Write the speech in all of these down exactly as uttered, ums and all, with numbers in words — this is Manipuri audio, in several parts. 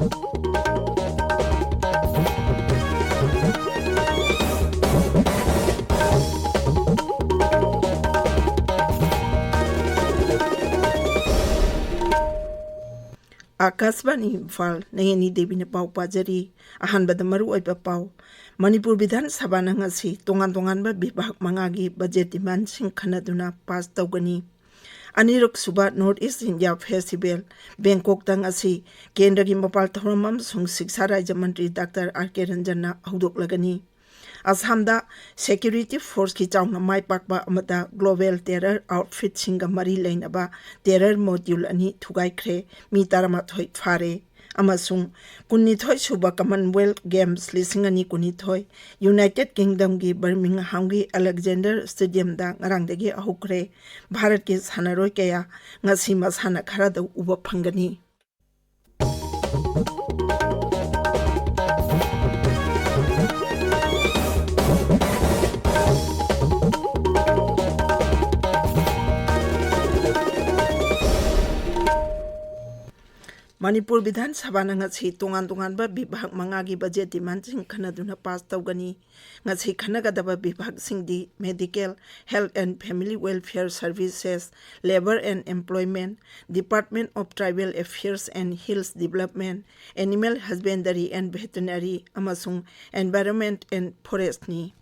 ꯑꯥꯀꯥꯁꯕꯥꯅꯤ ꯏꯝꯐꯥꯜ, ꯅꯌꯅꯤ ꯗꯦꯕꯤꯅ ꯄꯥꯎ ꯄꯥꯖꯔꯤ꯫ ꯑꯍꯥꯟꯕꯗ ꯃꯔꯨꯑꯣꯏꯕ ꯄꯥꯎ꯫ ꯃꯅꯤꯄꯨꯔ ꯕꯤꯙꯥꯟ ꯁꯚꯥꯅ ꯉꯁꯤ ꯇꯣꯉꯥꯟ ꯇꯣꯉꯥꯟꯕ ꯕꯤꯚꯥꯒ ꯃꯉꯥꯒꯤ ꯕꯖꯦꯠ ꯗꯤꯃꯥꯟꯁꯤꯡ ꯈꯟꯅꯗꯨꯅ ꯄꯥꯁ ꯇꯧꯒꯅꯤ꯫ ꯑꯅꯤꯔꯛ ꯁꯨꯕ ꯅꯣꯔꯠ ꯏꯁ ꯏꯟꯗꯤꯌꯥ ꯐꯦꯁꯇꯤꯚꯦꯜ ꯕꯦꯡꯀꯣꯛꯇ ꯉꯁꯤ ꯀꯦꯟꯗ꯭ꯔꯒꯤ ꯃꯄꯥꯜ ꯊꯧꯔꯝ ꯑꯃꯁꯨꯡ ꯁꯤꯛꯁꯥ ꯔꯥꯖ꯭ꯌ ꯃꯟꯇ꯭ꯔꯤ ꯗꯥꯛꯇꯔ ꯑꯥꯔ ꯀꯦ ꯔꯟꯖꯟꯅ ꯍꯧꯗꯣꯛꯂꯒꯅꯤ꯫ ꯑꯁꯥꯝꯗ ꯁꯦꯀ꯭ꯌꯨꯔꯤꯇꯤ ꯐꯣꯔꯁꯀꯤ ꯆꯥꯎꯅ ꯃꯥꯏ ꯄꯥꯛꯄ ꯑꯃꯗ ꯒ꯭ꯂꯣꯕꯦꯜ ꯇꯦꯔꯔ ꯑꯥꯎꯠꯐꯤꯠꯁꯤꯡꯒ ꯃꯔꯤ ꯂꯩꯅꯕ ꯇꯦꯔꯔ ꯃꯣꯗ꯭ꯌꯨꯜ ꯑꯅꯤ ꯊꯨꯒꯥꯏꯈ꯭ꯔꯦ, ꯃꯤ ꯇꯔꯥꯃꯥꯊꯣꯏ ꯐꯥꯔꯦ꯫ ꯑꯃꯁꯨꯡ ꯀꯨꯟꯅꯤꯊꯣꯏ ꯁꯨꯕ ꯀꯃꯟꯋꯦꯜꯊ ꯒꯦꯝꯁ ꯂꯤꯁꯤꯡ ꯑꯅꯤ ꯀꯨꯟꯅꯤꯊꯣꯏ ꯌꯨꯅꯥꯏꯇꯦꯗ ꯀꯤꯡꯗꯝꯒꯤ ꯕꯔꯃꯤꯡꯍꯥꯝꯒꯤ ꯑꯂꯦꯛꯖꯦꯟꯗꯔ ꯁ꯭ꯇꯦꯗꯤꯌꯝꯗ ꯉꯔꯥꯡꯗꯒꯤ ꯍꯧꯈ꯭ꯔꯦ꯫ ꯚꯥꯔꯠꯀꯤ ꯁꯥꯟꯅꯔꯣꯏ ꯀꯌꯥ ꯉꯁꯤ ꯃꯁꯥꯟꯅ ꯈꯔꯗ ꯎꯕ ꯐꯪꯒꯅꯤ꯫ ꯃꯅꯤꯄꯨꯔ ꯕꯤꯙꯥꯟ ꯁꯚꯥꯅ ꯉꯁꯤ ꯇꯣꯉꯥꯟ ꯇꯣꯉꯥꯟꯕ ꯕꯤꯚꯥꯒ ꯃꯉꯥꯒꯤ ꯕꯖꯦꯠ ꯗꯤꯃꯥꯟꯁꯤꯡ ꯈꯟꯅꯗꯨꯅ ꯄꯥꯁ ꯇꯧꯒꯅꯤ꯫ ꯉꯁꯤ ꯈꯟꯅꯒꯗꯕ ꯕꯤꯚꯥꯒꯁꯤꯡꯗꯤ medical, health and family welfare services, labour and employment, department of tribal affairs and hills development, animal husbandry and veterinary ꯑꯃꯁꯨꯡ ꯑꯦꯟꯚꯥꯏꯔꯟꯃꯦꯟꯠ ꯑꯦꯟ ꯐꯣꯔꯦꯁ꯭ꯠꯅꯤ꯫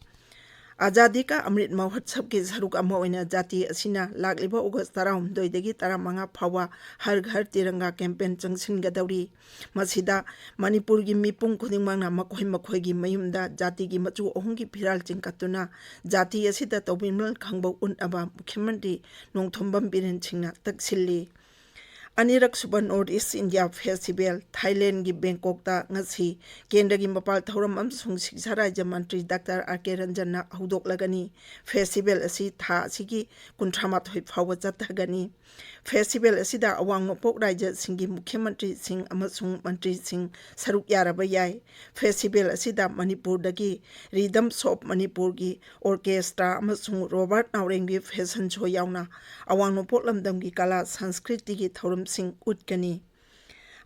ꯑꯖꯥꯗꯤ ꯀꯥ ꯑꯃ꯭ꯔꯤꯠ ꯃꯍꯣꯠꯁꯕꯀꯤ ꯁꯔꯨꯛ ꯑꯃ ꯑꯣꯏꯅ ꯖꯥꯇꯤ ꯑꯁꯤꯅ ꯂꯥꯛꯂꯤꯕ ꯑꯣꯒꯁ꯭ꯠ ꯇꯔꯥꯍꯨꯝꯗꯣꯏꯗꯒꯤ ꯇꯔꯥꯃꯉꯥ ꯐꯥꯎꯕ ꯍꯔ ꯘꯔ ꯇꯤꯔꯪꯒꯥ ꯀꯦꯝꯄꯦꯟ ꯆꯪꯁꯤꯟꯒꯗꯧꯔꯤ꯫ ꯃꯁꯤꯗ ꯃꯅꯤꯄꯨꯔꯒꯤ ꯃꯤꯄꯨꯝ ꯈꯨꯗꯤꯡꯃꯛꯅ ꯃꯈꯣꯏ ꯃꯈꯣꯏꯒꯤ ꯃꯌꯨꯝꯗ ꯖꯥꯇꯤꯒꯤ ꯃꯆꯨ ꯑꯍꯨꯝꯒꯤ ꯐꯤꯔꯥꯜ ꯆꯤꯡꯈꯠꯇꯨꯅ ꯖꯥꯇꯤ ꯑꯁꯤꯗ ꯇꯧꯕꯤꯃꯜ ꯈꯪꯕ ꯎꯠꯅꯕ ꯃꯨꯈ꯭ꯌ ꯃꯟꯇ꯭ꯔꯤ ꯅꯣꯡꯊꯣꯝꯕꯝ ꯕꯤꯔꯦꯟ ꯁꯤꯡꯅ ꯇꯛꯁꯤꯜꯂꯤ꯫ ꯑꯅꯤꯔꯛ ꯁꯨꯕ ꯅꯣꯔꯠ ꯏꯁ ꯏꯟꯗꯤꯌꯥ ꯐꯦꯁꯇꯤꯚꯦꯜ ꯊꯥꯏꯂꯦꯟꯗꯒꯤ ꯕꯦꯡꯀꯣꯛꯇ ꯉꯁꯤ ꯀꯦꯟꯗ꯭ꯔꯒꯤ ꯃꯄꯥꯜ ꯊꯧꯔꯝ ꯑꯃꯁꯨꯡ ꯁꯤꯛꯁꯥ ꯔꯥꯖ꯭ꯌ ꯃꯟꯇ꯭ꯔꯤ ꯗꯥꯛꯇꯔ ꯑꯥꯔ ꯀꯦ ꯔꯟꯖꯟꯅ ꯍꯧꯗꯣꯛꯂꯒꯅꯤ꯫ ꯐꯦꯁꯇꯤꯚꯦꯜ ꯑꯁꯤ ꯊꯥ ꯑꯁꯤꯒꯤ ꯀꯨꯟꯊ꯭ꯔꯥ ꯃꯥꯊꯣꯏ ꯐꯥꯎꯕ ꯆꯠꯊꯒꯅꯤ꯫ ꯐꯦꯁꯇꯤꯚꯦꯜ ꯑꯁꯤꯗ ꯑꯋꯥꯡ ꯅꯣꯡꯄꯣꯛ ꯔꯥꯖ꯭ꯌꯁꯤꯡꯒꯤ ꯃꯨꯈ꯭ꯌ ꯃꯟꯇ꯭ꯔꯤꯁꯤꯡ ꯑꯃꯁꯨꯡ ꯃꯟꯇ꯭ꯔꯤꯁꯤꯡ ꯁꯔꯨꯛ ꯌꯥꯔꯕ ꯌꯥꯏ꯫ ꯐꯦꯁꯇꯤꯚꯦꯜ ꯑꯁꯤꯗ ꯃꯅꯤꯄꯨꯔꯗꯒꯤ ꯔꯤꯗꯝꯁ ꯑꯣꯐ ꯃꯅꯤꯄꯨꯔꯒꯤ ꯑꯣꯔꯀꯦꯁꯇ꯭ꯔꯥ ꯑꯃꯁꯨꯡ ꯔꯣꯕꯥꯔꯠ ꯅꯥꯎꯔꯦꯝꯒꯤ ꯐꯦꯁꯟ ꯁꯣ ꯌꯥꯎꯅ ꯑꯋꯥꯡ ꯅꯣꯡꯄꯣꯛ ꯂꯝꯗꯝꯒꯤ ꯀꯂꯥ ꯁꯪꯁꯀ꯭ꯔꯤꯇꯤꯒꯤ ꯊꯧꯔꯝꯁꯤꯡ ꯎꯠꯀꯅꯤ꯫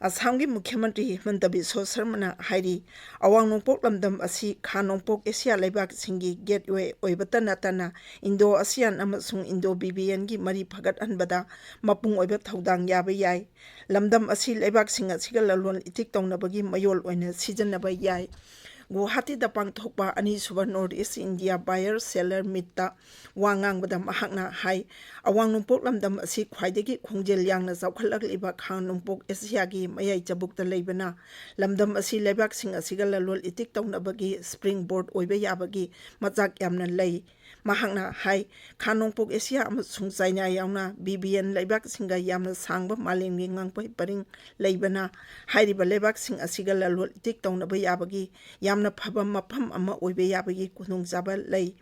ꯑꯁꯥꯝꯒꯤ ꯃꯨꯈ꯭ꯌ ꯃꯟꯇ꯭ꯔꯤ ꯍꯤꯃꯟꯇ ꯕꯤꯁ꯭ꯋ ꯁꯔꯃꯅ ꯍꯥꯏꯔꯤ, ꯑꯋꯥꯡ ꯅꯣꯡꯄꯣꯛ ꯂꯝꯗꯝ ꯑꯁꯤ ꯈꯥ ꯅꯣꯡꯄꯣꯛ ꯑꯦꯁꯤꯌꯥ ꯂꯩꯕꯥꯛꯁꯤꯡꯒꯤ gateway ꯑꯣꯏꯕꯇ ꯅꯠꯇꯅ Indo-ASEAN ꯑꯃꯁꯨꯡ Indo-BBNꯒꯤ ꯃꯔꯤ ꯐꯒꯠꯍꯟꯕꯗ ꯃꯄꯨꯡ ꯑꯣꯏꯕ ꯊꯧꯗꯥꯡ ꯌꯥꯕ ꯌꯥꯏ꯫ ꯂꯝꯗꯝ ꯑꯁꯤ ꯂꯩꯕꯥꯛꯁꯤꯡ ꯑꯁꯤꯒ ꯂꯂꯣꯟ ꯏꯇꯤꯛ ꯇꯧꯅꯕꯒꯤ ꯃꯌꯣꯜ ꯑꯣꯏꯅ ꯁꯤꯖꯤꯟꯅꯕ ꯌꯥꯏ꯫ ꯒꯨꯋꯥꯍꯥꯇꯤꯗ ꯄꯥꯡꯊꯣꯛꯄ ꯑꯅꯤꯁꯨꯕ North East India Buyer Seller Meetꯇ ꯋꯥ ꯉꯥꯡꯕꯗ ꯃꯍꯥꯛꯅ ꯍꯥꯏ, ꯑꯋꯥꯡ ꯅꯣꯡꯄꯣꯛ ꯂꯝꯗꯝ ꯑꯁꯤ ꯈ꯭ꯋꯥꯏꯗꯒꯤ ꯈꯣꯡꯖꯦꯜ ꯌꯥꯡꯅ ꯆꯥꯎꯈꯠꯂꯛꯂꯤꯕ ꯈꯥ ꯅꯣꯡꯄꯣꯛ ꯑꯦꯁꯤꯌꯥꯒꯤ ꯃꯌꯥꯏ ꯆꯕꯨꯛꯇ ꯂꯩꯕꯅ, ꯂꯝꯗꯝ ꯑꯁꯤ ꯂꯩꯕꯥꯛꯁꯤꯡ ꯑꯁꯤꯒ ꯂꯂꯣꯟ ꯏꯇꯤꯛ ꯇꯧꯅꯕꯒꯤ springboard ꯑꯣꯏꯕ ꯌꯥꯕꯒꯤ ꯃꯆꯥꯛ ꯌꯥꯝꯅ ꯂꯩ꯫ ꯃꯍꯥꯛꯅ ꯍꯥꯏ, ꯈꯥ ꯅꯣꯡꯄꯣꯛ ꯑꯦꯁꯤꯌꯥ ꯑꯃꯁꯨꯡ ꯆꯥꯏꯅꯥ ꯌꯥꯎꯅ BBN ꯂꯩꯕꯥꯛꯁꯤꯡꯒ ꯌꯥꯝꯅ ꯁꯥꯡꯕ ꯃꯥꯂꯦꯝꯒꯤ ꯉꯥꯡꯐꯩ ꯄꯔꯤꯡ ꯂꯩꯕꯅ, ꯍꯥꯏꯔꯤꯕ ꯂꯩꯕꯥꯛꯁꯤꯡ ꯑꯁꯤꯒ ꯂꯂꯣꯟ ꯏꯇꯤꯛ ꯇꯧꯅꯕ ꯌꯥꯕꯒꯤ ꯌꯥꯝꯅ ꯐꯕ ꯃꯐꯝ ꯑꯃ ꯑꯣꯏꯕ ꯌꯥꯕꯒꯤ ꯈꯨꯗꯣꯡꯆꯥꯕ ꯂꯩ꯫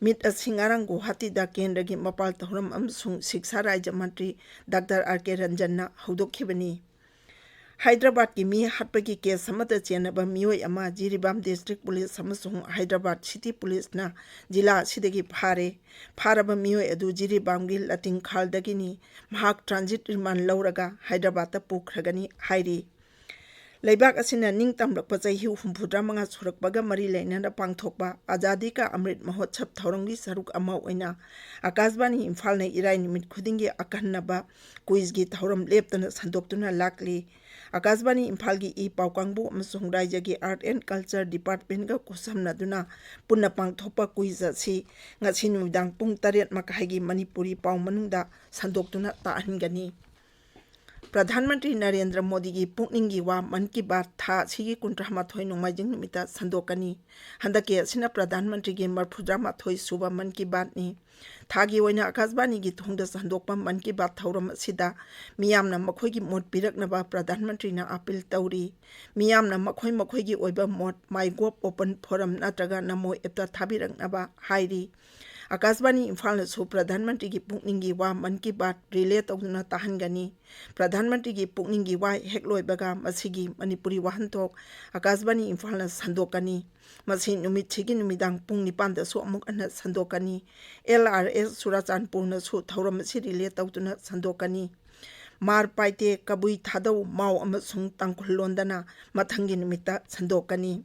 Meet ꯑꯁꯤ ꯉꯔꯥꯡ ꯒꯨꯋꯥꯍꯥꯇꯤꯗ ꯀꯦꯟꯗ꯭ꯔꯒꯤ ꯃꯄꯥꯜ ꯊꯧꯔꯝ ꯑꯃꯁꯨꯡ ꯁꯤꯛꯁꯥ ꯔꯥꯖ꯭ꯌ ꯃꯟꯇ꯭ꯔꯤ ꯗꯥꯛꯇꯔ ꯑꯥꯔ ꯀꯦ ꯔꯟꯖꯟꯅ ꯍꯧꯗꯣꯛꯈꯤꯕꯅꯤ꯫ ꯍꯥꯏꯗ꯭ꯔꯕꯥꯗꯀꯤ ꯃꯤ ꯍꯥꯠꯄꯒꯤ case ꯑꯃꯗ ꯆꯦꯟꯅꯕ ꯃꯤꯑꯣꯏ ꯑꯃ ꯖꯤꯔꯤꯕꯥꯝ district police ꯑꯃꯁꯨꯡ ꯍꯥꯏꯗ꯭ꯔꯕꯥꯗ city policeꯅ ꯖꯤꯂꯥ ꯑꯁꯤꯗꯒꯤ ꯐꯥꯔꯦ꯫ ꯐꯥꯔꯕ ꯃꯤꯑꯣꯏ ꯑꯗꯨ ꯖꯤꯔꯤꯕꯥꯝꯒꯤ ꯂꯇꯤꯡꯈꯥꯜꯗꯒꯤꯅꯤ꯫ ꯃꯍꯥꯛ transit remand ꯂꯧꯔꯒ ꯍꯥꯏꯗ꯭ꯔꯕꯥꯗꯇ ꯄꯨꯈ꯭ꯔꯒꯅꯤ ꯍꯥꯏꯔꯤ꯫ ꯂꯩꯕꯥꯛ ꯑꯁꯤꯅ ꯅꯤꯡꯇꯝꯂꯛꯄ ꯆꯍꯤ ꯍꯨꯝꯐꯨꯇꯔꯥꯃꯉꯥ ꯁꯨꯔꯛꯄꯒ ꯃꯔꯤ ꯂꯩꯅꯅ ꯄꯥꯡꯊꯣꯛꯄ ꯑꯖꯥꯗꯤ ꯀꯥ ꯑꯃ꯭ꯔꯤꯠ ꯃꯍꯣꯠꯁꯕ ꯊꯧꯔꯝꯒꯤ ꯁꯔꯨꯛ ꯑꯃ ꯑꯣꯏꯅ ꯑꯀꯥꯁꯕꯥꯅꯤ ꯏꯝꯐꯥꯜꯅ ꯏꯔꯥꯏ ꯅꯨꯃꯤꯠ ꯈꯨꯗꯤꯡꯒꯤ ꯑꯈꯟꯅꯕ quizꯒꯤ ꯊꯧꯔꯝ ꯂꯦꯞꯇꯅ ꯁꯟꯗꯣꯛꯇꯨꯅ ꯂꯥꯛꯂꯤ꯫ ꯑꯀꯥꯁꯕꯥꯅꯤ ꯏꯝꯐꯥꯜꯒꯤ ꯏ ꯄꯥꯎ ꯀꯥꯡꯕꯨ ꯑꯃꯁꯨꯡ ꯔꯥꯏꯖ꯭ꯌꯒꯤ Art and Culture Departmentꯀ ꯈꯨꯠꯁꯝꯅꯗꯨꯅ ꯄꯨꯟꯅ ꯄꯥꯡꯊꯣꯛꯄ quiz ꯑꯁꯤ ꯉꯁꯤ ꯅꯨꯃꯤꯗꯥꯡ ꯄꯨꯡ ꯇꯔꯦꯠ ꯃꯈꯥꯏꯒꯤ ꯃꯅꯤꯄꯨꯔꯤ ꯄꯥꯎ ꯃꯅꯨꯡꯗ ꯁꯟꯗꯣꯛꯇꯨꯅ ꯇꯥꯍꯟꯒꯅꯤ꯫ ꯄ꯭ꯔꯙꯥꯟ ꯃꯟꯇ꯭ꯔꯤ ꯅꯔꯦꯟꯗ꯭ꯔ ꯃꯣꯗꯤꯒꯤ ꯄꯨꯛꯅꯤꯡꯒꯤ ꯋꯥ ꯃꯟ ꯀꯤ ꯕꯥꯠ ꯊꯥ ꯑꯁꯤꯒꯤ ꯀꯨꯟꯊ꯭ꯔꯥ ꯃꯥꯊꯣꯏ ꯅꯣꯡꯃꯥꯏꯖꯤꯡ ꯅꯨꯃꯤꯠꯇ ꯁꯟꯗꯣꯛꯀꯅꯤ꯫ ꯍꯟꯗꯛꯀꯤ ꯑꯁꯤꯅ ꯄ꯭ꯔꯙꯥꯟ ꯃꯟꯇ꯭ꯔꯤꯒꯤ ꯃꯔꯐꯨꯇꯔꯥ ꯃꯥꯊꯣꯏ ꯁꯨꯕ ꯃꯟ ꯀꯤ ꯕꯥꯠꯅꯤ꯫ ꯊꯥꯒꯤ ꯑꯣꯏꯅ ꯑꯀꯥꯁꯕꯥꯅꯤꯒꯤ ꯊꯣꯡꯗ ꯁꯟꯗꯣꯛꯄ ꯃꯟ ꯀꯤ ꯕꯥꯠ ꯊꯧꯔꯝ ꯑꯁꯤꯗ ꯃꯤꯌꯥꯝꯅ ꯃꯈꯣꯏꯒꯤ ꯃꯣꯠ ꯄꯤꯔꯛꯅꯕ ꯄ꯭ꯔꯙꯥꯟ ꯃꯟꯇ꯭ꯔꯤꯅ appeal ꯇꯧꯔꯤ꯫ ꯃꯤꯌꯥꯝꯅ ꯃꯈꯣꯏ ꯃꯈꯣꯏꯒꯤ ꯑꯣꯏꯕ ꯃꯣꯠ MyGov open forum ꯅꯠꯇ꯭ꯔꯒ ꯅꯃꯣ appꯇ ꯊꯥꯕꯤꯔꯛꯅꯕ ꯍꯥꯏꯔꯤ꯫ ꯑꯀꯥꯁꯕꯥꯅꯤ ꯏꯝꯐꯥꯜꯅꯁꯨ ꯄ꯭ꯔꯙꯥꯟ ꯃꯟꯇ꯭ꯔꯤꯒꯤ ꯄꯨꯛꯅꯤꯡꯒꯤ ꯋꯥ ꯃꯟ ꯀꯤ ꯕꯥꯠ relay ꯇꯧꯗꯨꯅ ꯇꯥꯍꯟꯒꯅꯤ꯫ ꯄ꯭ꯔꯙꯥꯟ ꯃꯟꯇ꯭ꯔꯤꯒꯤ ꯄꯨꯛꯅꯤꯡꯒꯤ ꯋꯥ ꯍꯦꯛ ꯂꯣꯏꯕꯒ ꯃꯁꯤꯒꯤ ꯃꯅꯤꯄꯨꯔꯤ ꯋꯥꯍꯟꯊꯣꯛ ꯑꯀꯥꯁꯕꯥꯅꯤ ꯏꯝꯐꯥꯜꯅ ꯁꯟꯗꯣꯛꯀꯅꯤ꯫ ꯃꯁꯤ ꯅꯨꯃꯤꯠꯁꯤꯒꯤ ꯅꯨꯃꯤꯗꯥꯡ ꯄꯨꯡ ꯅꯤꯄꯥꯟꯗꯁꯨ ꯑꯃꯨꯛ ꯍꯟꯅ ꯁꯟꯗꯣꯛꯀꯅꯤ꯫ LRS ꯆꯨꯔꯥꯆꯥꯟꯄꯨꯔꯅꯁꯨ ꯊꯧꯔꯝ ꯑꯁꯤ relay ꯇꯧꯗꯨꯅ ꯁꯟꯗꯣꯛꯀꯅꯤ꯫ ꯃꯥꯔ ꯄꯥꯏꯇꯦ, ꯀꯕꯨꯏ ꯊꯥꯗꯧ, ꯃꯥꯎ ꯑꯃꯁꯨꯡ ꯇꯥꯡꯈꯨꯜ ꯂꯣꯟꯗꯅ ꯃꯊꯪꯒꯤ ꯅꯨꯃꯤꯠꯇ ꯁꯟꯗꯣꯛꯀꯅꯤ꯫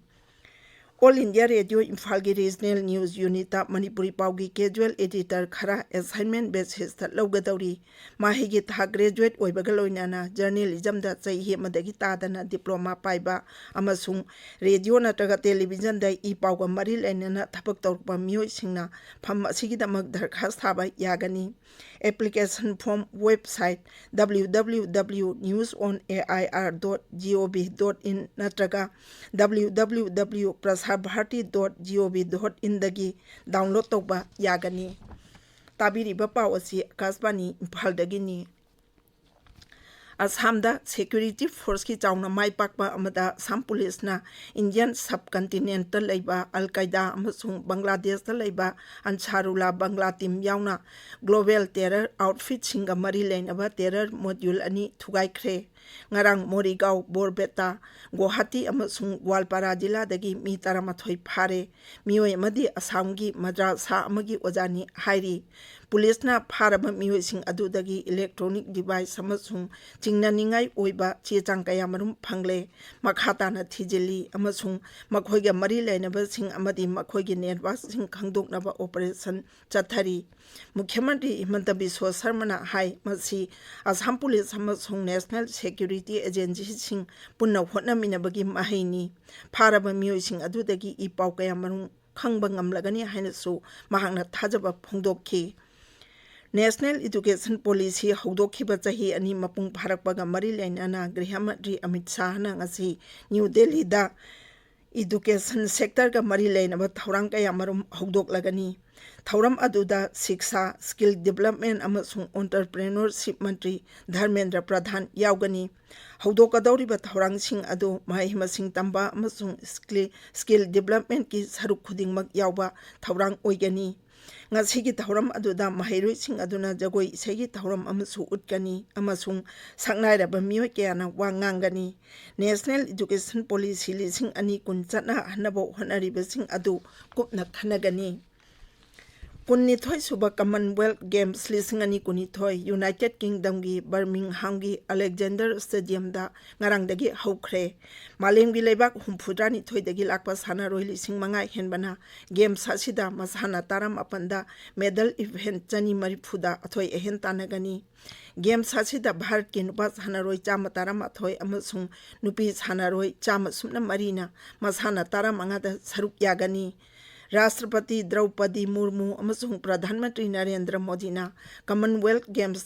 All India Radio ꯏꯝꯐꯥꯜꯒꯤ Regional News Unitꯇ ꯃꯅꯤꯄꯨꯔꯤ ꯄꯥꯎꯒꯤ casual editor ꯈꯔ assignment basisꯇ ꯂꯧꯒꯗꯧꯔꯤ꯫ ꯃꯍꯩꯒꯤ ꯊꯥꯛ graduate ꯑꯣꯏꯕꯒ ꯂꯣꯏꯅꯅ journalismꯗ ꯆꯍꯤ ꯑꯃꯗꯒꯤ ꯇꯥꯗꯅ diploma ꯄꯥꯏꯕ ꯑꯃꯁꯨꯡ radio ꯅꯠꯇ꯭ꯔꯒ televisionꯗ ꯏ ꯄꯥꯎꯒ ꯃꯔꯤ ꯂꯩꯅꯅ ꯊꯕꯛ ꯇꯧꯔꯛꯄ ꯃꯤꯑꯣꯏꯁꯤꯡꯅ ꯐꯝ ꯑꯁꯤꯒꯤꯗꯃꯛ ꯗꯔꯈꯥꯁ ꯊꯥꯕ ꯌꯥꯒꯅꯤ꯫ Application form website www.newsonair.gov.in ꯅꯠꯇ꯭ꯔꯒ www.prasarbharati.gov.inꯗꯒꯤ download ꯇꯧꯕ ꯌꯥꯒꯅꯤ꯫ ꯇꯥꯕꯤꯔꯤꯕ ꯄꯥꯎ ꯑꯁꯤ ꯑꯀꯥꯁꯕꯥꯅꯤ ꯏꯝꯐꯥꯜꯗꯒꯤꯅꯤ꯫ ꯑꯁꯥꯝꯗ security forceꯀꯤ ꯆꯥꯎꯅ ꯃꯥꯏ ꯄꯥꯛꯄ ꯑꯃꯗ ꯑꯁꯥꯝ ꯄꯨꯂꯤꯁꯅ Indian subcontinentꯇ ꯂꯩꯕ ꯑꯜ ꯀꯥꯏꯗꯥ ꯑꯃꯁꯨꯡ ꯕꯪꯒ꯭ꯂꯥꯗꯦꯁꯇ ꯂꯩꯕ ꯑꯟꯁꯥꯔꯨꯜꯂꯥ ꯕꯪꯒ꯭ꯂꯥ team ꯌꯥꯎꯅ global terror outfitꯁꯤꯡꯒ ꯃꯔꯤ ꯂꯩꯅꯕ terror module ꯑꯅꯤ ꯊꯨꯒꯥꯏꯈ꯭ꯔꯦ꯫ ꯉꯔꯥꯡ ꯃꯣꯔꯤꯒꯥꯎ, ꯕꯣꯔꯕꯦꯇꯥ, ꯒꯨꯋꯥꯍꯥꯇꯤ ꯑꯃꯁꯨꯡ ꯒ꯭ꯋꯥꯜꯄꯥꯔꯥ ꯖꯤꯂꯥꯗꯒꯤ ꯃꯤ ꯇꯔꯥꯃꯥꯊꯣꯏ ꯐꯥꯔꯦ꯫ ꯃꯤꯑꯣꯏ ꯑꯃꯗꯤ ꯑꯁꯥꯝꯒꯤ ꯃꯗ꯭ꯔꯥꯁꯥ ꯑꯃꯒꯤ ꯑꯣꯖꯥꯅꯤ ꯍꯥꯏꯔꯤ꯫ ꯄꯨꯂꯤꯁꯅ ꯐꯥꯔꯕ ꯃꯤꯑꯣꯏꯁꯤꯡ ꯑꯗꯨꯗꯒꯤ electronic device ꯑꯃꯁꯨꯡ ꯆꯤꯡꯅꯅꯤꯡꯉꯥꯏ ꯑꯣꯏꯕ ꯆꯦ ꯆꯥꯡ ꯀꯌꯥꯃꯔꯨꯝ ꯐꯪꯂꯦ꯫ ꯃꯈꯥ ꯇꯥꯅ ꯊꯤꯖꯤꯜꯂꯤ ꯑꯃꯁꯨꯡ ꯃꯈꯣꯏꯒ ꯃꯔꯤ ꯂꯩꯅꯕꯁꯤꯡ ꯑꯃꯗꯤ ꯃꯈꯣꯏꯒꯤ networkꯁꯤꯡ ꯈꯪꯗꯣꯛꯅꯕ operation ꯆꯠꯊꯔꯤ꯫ ꯃꯨꯈ꯭ꯌ ꯃꯟꯇ꯭ꯔꯤ ꯍꯤꯃꯟꯇ ꯕꯤꯁ꯭ꯋ ꯁꯔꯃꯅ ꯍꯥꯏ, ꯃꯁꯤ ꯑꯁꯥꯝ ꯄꯨꯂꯤꯁ ꯑꯃꯁꯨꯡ national security agencyꯁꯤꯡ ꯄꯨꯟꯅ ꯍꯣꯠꯅꯃꯤꯟꯅꯕꯒꯤ ꯃꯍꯩꯅꯤ꯫ ꯐꯥꯔꯕ ꯃꯤꯑꯣꯏꯁꯤꯡ ꯑꯗꯨꯗꯒꯤ ꯏ ꯄꯥꯎ ꯀꯌꯥꯃꯔꯨꯝ ꯈꯪꯕ ꯉꯝꯂꯒꯅꯤ ꯍꯥꯏꯅꯁꯨ ꯃꯍꯥꯛꯅ ꯊꯥꯖꯕ ꯐꯣꯡꯗꯣꯛꯈꯤ꯫ National Education Policy ꯍꯧꯗꯣꯛꯈꯤꯕ ꯆꯍꯤ ꯑꯅꯤ ꯃꯄꯨꯡ ꯐꯥꯔꯛꯄꯒ ꯃꯔꯤ ꯂꯩꯅꯅ ꯒ꯭ꯔꯤꯍ ꯃꯟꯇ꯭ꯔꯤ ꯑꯃꯤꯠ ꯁꯥꯍꯅ ꯉꯁꯤ ꯅ꯭ꯌꯨ ꯗꯦꯜꯂꯤꯗ education sectorꯒ ꯃꯔꯤ ꯂꯩꯅꯕ ꯊꯧꯔꯥꯡ ꯀꯌꯥꯃꯔꯨꯝ ꯍꯧꯗꯣꯛꯂꯒꯅꯤ꯫ ꯊꯧꯔꯝ ꯑꯗꯨꯗ ꯁꯤꯛꯁꯥ, skill development ꯑꯃꯁꯨꯡ entrepreneurship ꯃꯟꯇ꯭ꯔꯤ ꯙꯔꯃꯦꯟꯗ꯭ꯔ ꯄ꯭ꯔꯙꯥꯟ ꯌꯥꯎꯒꯅꯤ꯫ ꯍꯧꯗꯣꯛꯀꯗꯧꯔꯤꯕ ꯊꯧꯔꯥꯡꯁꯤꯡ ꯑꯗꯨ ꯃꯍꯩ ꯃꯁꯤꯡ ꯇꯝꯕ ꯑꯃꯁꯨꯡ skill, skill developmentꯀꯤ ꯁꯔꯨꯛ ꯈꯨꯗꯤꯡꯃꯛ ꯌꯥꯎꯕ ꯊꯧꯔꯥꯡ ꯑꯣꯏꯒꯅꯤ꯫ ꯉꯁꯤꯒꯤ ꯊꯧꯔꯝ ꯑꯗꯨꯗ ꯃꯍꯩꯔꯣꯏꯁꯤꯡ ꯑꯗꯨꯅ ꯖꯒꯣꯏ ꯏꯁꯩꯒꯤ ꯊꯧꯔꯝ ꯑꯃꯁꯨ ꯎꯠꯀꯅꯤ ꯑꯃꯁꯨꯡ ꯁꯛꯅꯥꯏꯔꯕ ꯃꯤꯑꯣꯏ ꯀꯌꯥꯅ ꯋꯥ ꯉꯥꯡꯒꯅꯤ꯫ National Education Policy ꯂꯤꯁꯤꯡ ꯑꯅꯤ ꯀꯨꯟ ꯆꯠꯅꯍꯟꯅꯕ ꯍꯣꯠꯅꯔꯤꯕꯁꯤꯡ ꯑꯗꯨ ꯀꯨꯞꯅ ꯈꯟꯅꯒꯅꯤ꯫ ꯀꯨꯟꯅꯤꯊꯣꯏ ꯁꯨꯕ Commonwealth Games ꯂꯤꯁꯤꯡ ꯑꯅꯤ ꯀꯨꯟꯅꯤꯊꯣꯏ United Kingdom ꯒꯤ Birmingham ꯒꯤ Alexander Stadium ꯗ ꯉꯔꯥꯡꯗꯒꯤ ꯍꯧꯈ꯭ꯔꯦ꯫ ꯃꯥꯂꯦꯝꯒꯤ ꯂꯩꯕꯥꯛ ꯍꯨꯝꯐꯨꯇꯔꯥꯅꯤꯊꯣꯏꯗꯒꯤ ꯂꯥꯛꯄ ꯁꯥꯟꯅꯔꯣꯏ ꯂꯤꯁꯤꯡ ꯃꯉꯥ ꯍꯦꯟꯕꯅ Games ꯑꯁꯤꯗ ꯃꯁꯥꯟꯅ ꯇꯔꯥꯃꯥꯄꯟꯗ medal event ꯆꯅꯤ ꯃꯔꯤꯐꯨꯗ ꯑꯊꯣꯏ ꯑꯍꯦꯟ ꯇꯥꯟꯅꯒꯅꯤ꯫ Games ꯑꯁꯤꯗ ꯚꯥꯔꯠꯀꯤ ꯅꯨꯄꯥ ꯁꯥꯟꯅꯔꯣꯏ ꯆꯥꯝꯃ ꯇꯔꯥꯃꯥꯊꯣꯏ ꯑꯃꯁꯨꯡ ꯅꯨꯄꯤ ꯁꯥꯟꯅꯔꯣꯏ ꯆꯥꯝꯃ ꯁꯨꯞꯅ ꯃꯔꯤꯅ ꯃꯁꯥꯟꯅ ꯇꯔꯥꯃꯉꯥꯗ ꯁꯔꯨꯛ ꯌꯥꯒꯅꯤ꯫ ꯔꯥꯁꯇ꯭ꯔꯄꯇꯤ ꯗ꯭ꯔꯧꯄꯗꯤ ꯃꯨꯔꯃꯨ ꯑꯃꯁꯨꯡ ꯄ꯭ꯔꯙꯥꯟ ꯃꯟꯇ꯭ꯔꯤ ꯅꯔꯦꯟꯗ꯭ꯔ ꯃꯣꯗꯤꯅ Commonwealth Games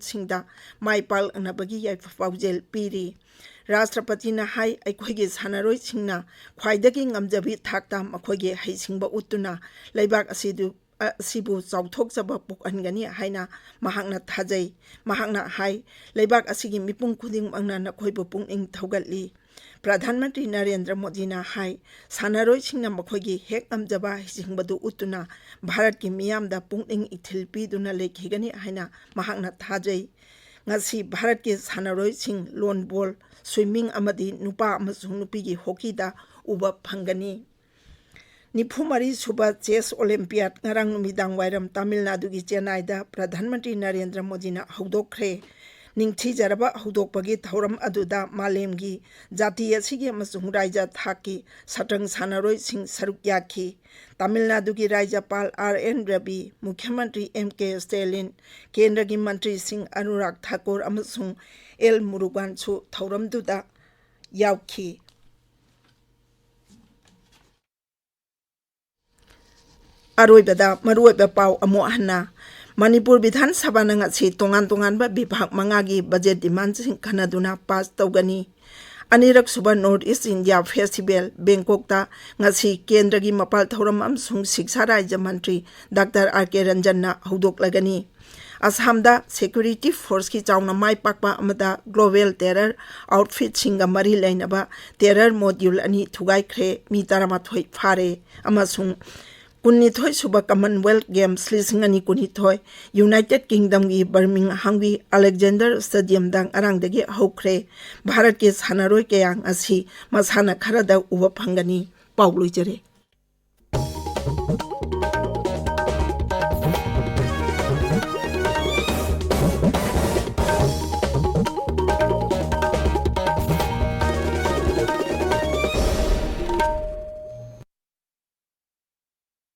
ꯁꯤꯡꯗ ꯃꯥꯏ ꯄꯥꯛꯂꯛꯅꯕꯒꯤ ꯌꯥꯏꯐ ꯄꯥꯎꯖꯦꯜ ꯄꯤꯔꯤ꯫ ꯔꯥꯁꯇ꯭ꯔꯄꯇꯤꯅ ꯍꯥꯏ, ꯑꯩꯈꯣꯏꯒꯤ ꯁꯥꯟꯅꯔꯣꯏꯁꯤꯡꯅ ꯈ꯭ꯋꯥꯏꯗꯒꯤ ꯉꯝꯖꯕꯤ ꯊꯥꯛꯇ ꯃꯈꯣꯏꯒꯤ ꯍꯩꯁꯤꯡꯕ ꯎꯠꯇꯨꯅ ꯂꯩꯕꯥꯛ ꯑꯁꯤꯗꯨ, ꯑꯁꯤꯕꯨ ꯆꯥꯎꯊꯣꯛꯆꯕ ꯄꯣꯛꯍꯟꯒꯅꯤ ꯍꯥꯏꯅ ꯃꯍꯥꯛꯅ ꯊꯥꯖꯩ꯫ ꯃꯍꯥꯛꯅ ꯍꯥꯏ, ꯂꯩꯕꯥꯛ ꯑꯁꯤꯒꯤ ꯃꯤꯄꯨꯝ ꯈꯨꯗꯤꯡꯃꯛꯅ ꯅꯈꯣꯏꯕꯨ ꯄꯨꯛꯅꯤꯡ ꯊꯧꯒꯠꯂꯤ꯫ ꯄ꯭ꯔꯙꯥꯟ ꯃꯟꯇ꯭ꯔꯤ ꯅꯔꯦꯟꯗ꯭ꯔ ꯃꯣꯗꯤꯅ ꯍꯥꯏ, ꯁꯥꯟꯅꯔꯣꯏꯁꯤꯡꯅ ꯃꯈꯣꯏꯒꯤ ꯍꯦꯛ ꯉꯝꯖꯕ ꯍꯩꯁꯤꯡꯕꯗꯨ ꯎꯠꯇꯨꯅ ꯚꯥꯔꯠꯀꯤ ꯃꯤꯌꯥꯝꯗ ꯄꯨꯛꯅꯤꯡ ꯏꯊꯤꯜ ꯄꯤꯗꯨꯅ ꯂꯩꯈꯤꯒꯅꯤ ꯍꯥꯏꯅ ꯃꯍꯥꯛꯅ ꯊꯥꯖꯩ꯫ ꯉꯁꯤ ꯚꯥꯔꯠꯀꯤ ꯁꯥꯟꯅꯔꯣꯏꯁꯤꯡ ꯂꯣꯟꯕꯣꯜ, swimming ꯑꯃꯗꯤ ꯅꯨꯄꯥ ꯑꯃꯁꯨꯡ ꯅꯨꯄꯤꯒꯤ ꯍꯣꯀꯤꯗ ꯎꯕ ꯐꯪꯒꯅꯤ꯫ ꯅꯤꯐꯨ ꯃꯔꯤ ꯁꯨꯕ Chess Olympiad ꯉꯔꯥꯡ ꯅꯨꯃꯤꯗꯥꯡ ꯋꯥꯏꯔꯝ ꯇꯥꯃꯤꯜ ꯅꯥꯗꯨꯒꯤ ꯆꯦꯟꯅꯥꯏꯗ ꯄ꯭ꯔꯙꯥꯟ ꯃꯟꯇ꯭ꯔꯤ ꯅꯔꯦꯟꯗ꯭ꯔ ꯃꯣꯗꯤꯅ ꯍꯧꯗꯣꯛꯈ꯭ꯔꯦ꯫ ꯅꯤꯡꯊꯤꯖꯔꯕ ꯍꯧꯗꯣꯛꯄꯒꯤ ꯊꯧꯔꯝ ꯑꯗꯨꯗ ꯃꯥꯂꯦꯝꯒꯤ ꯖꯥꯇꯤ ꯑꯁꯤꯒꯤ ꯑꯃꯁꯨꯡ ꯔꯥꯏꯖ ꯊꯥꯛꯀꯤ ꯁꯇ꯭ꯔꯪ ꯁꯥꯟꯅꯔꯣꯏꯁꯤꯡ ꯁꯔꯨꯛ ꯌꯥꯈꯤ꯫ ꯇꯥꯃꯤꯜ ꯅꯥꯗꯨꯒꯤ ꯔꯥꯏꯖ꯭ꯌꯄꯥꯜ ꯑꯥꯔ ꯑꯦꯟ ꯔꯕꯤ, ꯃꯨꯈ꯭ꯌ ꯃꯟꯇ꯭ꯔꯤ ꯑꯦꯝ ꯀꯦ ꯁ꯭ꯇꯦꯂꯤꯟ, ꯀꯦꯟꯗ꯭ꯔꯒꯤ ꯃꯟꯇ꯭ꯔꯤꯁꯤꯡ ꯑꯅꯨꯔꯥꯒ ꯊꯥꯀꯨꯔ ꯑꯃꯁꯨꯡ ꯑꯦꯜ ꯃꯨꯔꯨꯒꯥꯟꯁꯨ ꯊꯧꯔꯝꯗꯨꯗ ꯌꯥꯎꯈꯤ꯫ ꯑꯔꯣꯏꯕꯗ ꯃꯔꯨꯑꯣꯏꯕ ꯄꯥꯎ ꯑꯃꯨꯛ ꯍꯟꯅ꯫ ꯃꯅꯤꯄꯨꯔ ꯕꯤꯙꯥꯟ ꯁꯚꯥꯅ ꯉꯁꯤ ꯇꯣꯉꯥꯟ ꯇꯣꯉꯥꯟꯕ ꯕꯤꯚꯥꯒ ꯃꯉꯥꯒꯤ ꯕꯖꯦꯠ ꯗꯤꯃꯥꯟꯁꯤꯡ ꯈꯟꯅꯗꯨꯅ ꯄꯥꯁ ꯇꯧꯒꯅꯤ꯫ ꯑꯅꯤꯔꯛ ꯁꯨꯕ North East India Festival ꯕꯦꯡꯀꯣꯛꯇ ꯉꯁꯤ ꯀꯦꯟꯗ꯭ꯔꯒꯤ ꯃꯄꯥꯜ ꯊꯧꯔꯝ ꯑꯃꯁꯨꯡ ꯁꯤꯛꯁꯥ ꯔꯥꯖ꯭ꯌ ꯃꯟꯇ꯭ꯔꯤ ꯗꯥꯛꯇꯔ ꯑꯥꯔ ꯀꯦ ꯔꯟꯖꯟꯅ ꯍꯧꯗꯣꯛꯂꯒꯅꯤ꯫ ꯑꯁꯥꯝꯗ security forceꯀꯤ ꯆꯥꯎꯅ ꯃꯥꯏ ꯄꯥꯛꯄ ꯑꯃꯗ global terror outfitꯁꯤꯡꯒ ꯃꯔꯤ ꯂꯩꯅꯕ terror module ꯑꯅꯤ ꯊꯨꯒꯥꯏꯈ꯭ꯔꯦ, ꯃꯤ ꯇꯔꯥꯃꯥꯊꯣꯏ ꯐꯥꯔꯦ꯫ ꯑꯃꯁꯨꯡ ꯀꯨꯟꯅꯤꯊꯣꯏ ꯁꯨꯕ Commonwealth Games ꯂꯤꯁꯤꯡ ꯑꯅꯤ ꯀꯨꯟꯅꯤꯊꯣꯏ United Kingdomꯒꯤ Birminghamꯒꯤ Alexander Stadiumꯗ ꯉꯔꯥꯡꯗꯒꯤ ꯍꯧꯈ꯭ꯔꯦ꯫ ꯚꯥꯔꯠꯀꯤ ꯁꯥꯟꯅꯔꯣꯏ ꯀꯌꯥ ꯉꯁꯤ ꯃꯁꯥꯟꯅ ꯈꯔꯗ ꯎꯕ ꯐꯪꯒꯅꯤ꯫ ꯄꯥꯎ ꯂꯣꯏꯖꯔꯦ꯫